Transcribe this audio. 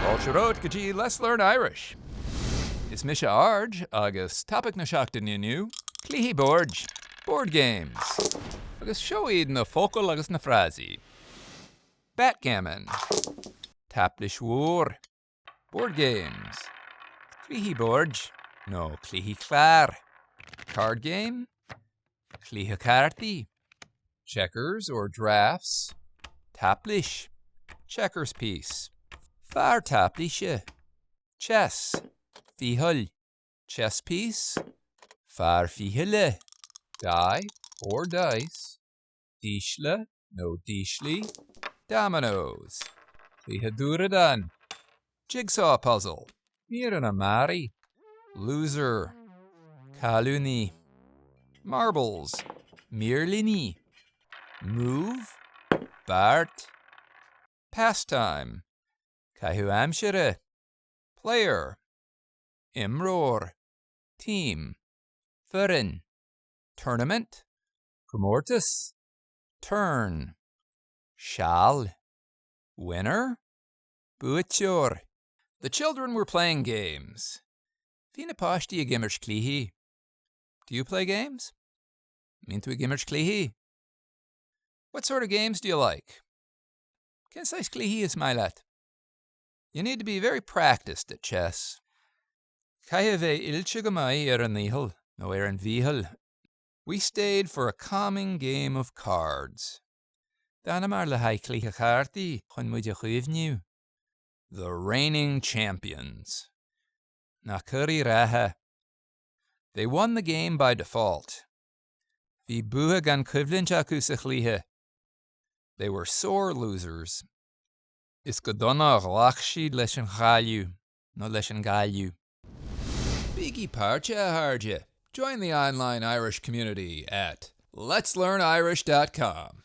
Fáilte romhat go dtí Let's Learn Irish! Is mise Arj agus topaic na seachtaine inniu, cluichí boird, board games. Agus seo iad na focail agus na frásaí. Backgammon. Taiplis mhór. Board games. Cluichí boird nó cluichí cláir. Card game. Cluiche cártaí. Checkers or draughts. Taiplis. Checkers piece. Fear taiplise. Chess. Ficheall. Chess piece. Fear fichille. Die or dice. Dísle nó díslí. Dominoes. Cluiche dúradán. Jigsaw puzzle. Mír an iománaí. Loser. Cailliúnaí. Marbles. Mirlíní. Move. Beart. Pastime. Caitheamh aimsire. Player. Imreoir. Team. Foireann. Tournament. Comórtas. Turn. Seal. Winner. Buaiteoir. The children were playing games. Bhí na páistí ag imirt cluichí. Do you play games? Mbíonn tú ag imirt cluichí? What sort of games do you like? Cén saghas cluichí is maith leat? You need to be very practiced at chess. Caithfidh a bheith oilte go maith ar an fhicheall nó ar an bhficheall. We stayed for a calming game of cards. D'fhanamar le haghaidh cluiche cártaí chun muid a shuaimhniú. The reigning champions. Na curaidh reatha. They won the game by default. Bhí bua gan coimhlint acu sa chluiche. They were sore losers. Is go dona a ghlac siad leis an chailleadh, nó leis an gcailleadh. Bígí páirteach, a chairde! Join the online Irish community at letslearnirish.com.